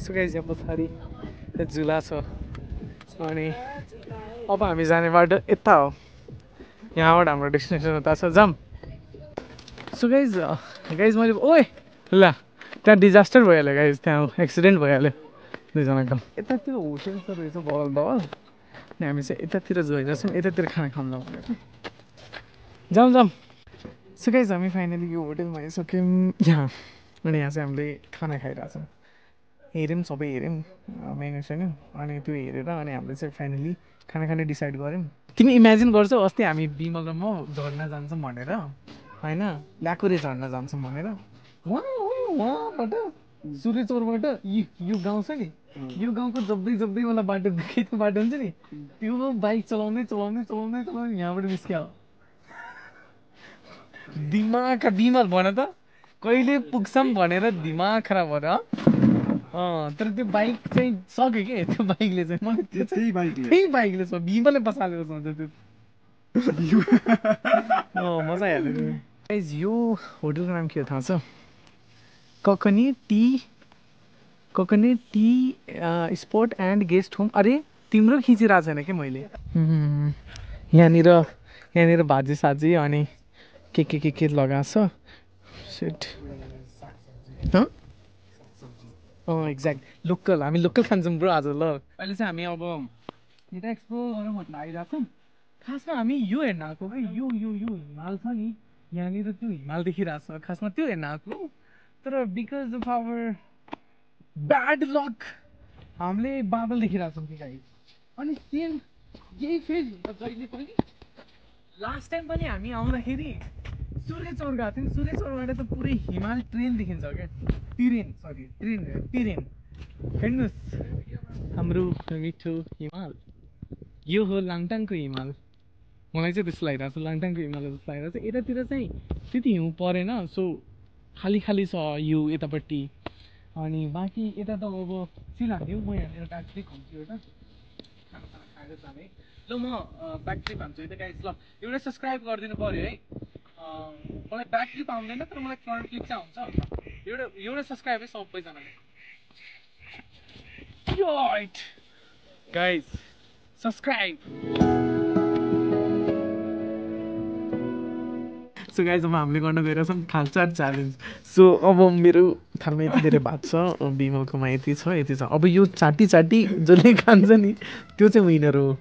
so guys यहाँ पछाडि झुला छ अनि अब हामी जाने बाटो यता हो यहाँबाट हाम्रो डेस्टिनेसन उता छ जाम सो गाइस मैले ओए ल त्यहाँ डिजास्टर भइहाल्यो गाइस त्यहाँ एक्सिडेन्ट भइहाल्यो दुईजनाको यतातिर होटेल त रहेछ बगल बगल अनि हामी चाहिँ यतातिर गइरहेछौँ यतातिर खाना खान जाउँ जाउँ जाउँ सो गाइस हामी फाइनली यो होटेलमा आइसक्यौँ यहाँ अनि यहाँ चाहिँ हामीले खाना खाइरहेछौँ हेऱ्यौँ सबै हेऱ्यौँ मेनुसँग अनि त्यो हेरेर अनि हामीले चाहिँ फाइनली खाना खाने डिसाइड गऱ्यौँ तिमी इमेजिन गर्छौ अस्ति हामी बिमल र म झर्ना जान्छौँ भनेर होइन ल्याकुरे झर्ना जान्छौँ भनेर वहाँबाट सूर्यचोरबाट यो गाउँ छ नि यो गाउँको जब्दै जब्दै मलाई बाटो देखेको बाटो हुन्छ नि त्यो बाइक चलाउँदै चलाउँदै चलाउँदै चलाउँदै यहाँबाट निस्क्यो दिमाग बिमल भन त कहिले पुग्छौँ भनेर दिमाग खराब भएर तर त्यो बाइक चाहिँ सक्यो कि त्यो बाइकले चाहिँ मलाई त्यही बाइकले छ बिमलले बसालेको छ त्यो मजा आइहाल्यो गाइस यो होटलको नाम के हो थाहा छ coconut T sport and guest home अरे तिम्रो खिचिरहेको छैन कि मैले यहाँनिर भाजी साजी अनि के लगाएको छ सेट एक्ज्याक्ट लोकल हामी लोकल खान्छौँ ब्रो आज ल अहिले चाहिँ हामी अब यता एक्सप्लोर गरौँ भनेर आइरहेको छौँ खासमा हामी यो हेर्न आएको कि यो हिमाल छ नि यहाँनिर त्यो हिमाल देखिरहेको छ खासमा त्यो हेर्न आएको तर because of our bad luck हामीले बादल देखिरहेको छौँ कि गाइस अनि सेम यही फेज हुन्छ जहिले पनि लास्ट टाइम पनि हामी आउँदाखेरि सूर्यचोर गएको थियौँ सूर्यचोरबाट त पुरै हिमाल ट्रेन देखिन्छ क्या ट्रेन हेर्नुहोस् हाम्रो मिठो हिमाल यो हो लाङटाङको हिमाल मलाई चाहिँ त्यस्तो लागिरहेको छ लाङटाङको हिमाल जस्तो लागिरहेको छ यतातिर चाहिँ त्यति हिउँ परेन सो खाली छ यो यतापट्टि अनि बाँकी यता त अब सिलाथ्यो म यहाँनिर ब्याकट्रिप खान्छु एउटा खाना खाएर जाने ल म ब्याकट्रिप खान्छु है त गाइस ल एउटा सब्सक्राइब गरिदिनु पऱ्यो है मलाई ब्याकट्रिप आउँदैन तर मलाई फ्रन्ट क्लिप चाहिँ आउँछ एउटा सब्सक्राइब है सबैजनाले गाइस सब्सक्राइब सो गाइस अब हामीले गर्न गइरहेछौँ थालचाट च्यालेन्ज सो अब मेरो थालमा यति धेरै भात छ बिमलकोमा यति छ अब यो चाटी जसले खान्छ नि त्यो चाहिँ विनर हो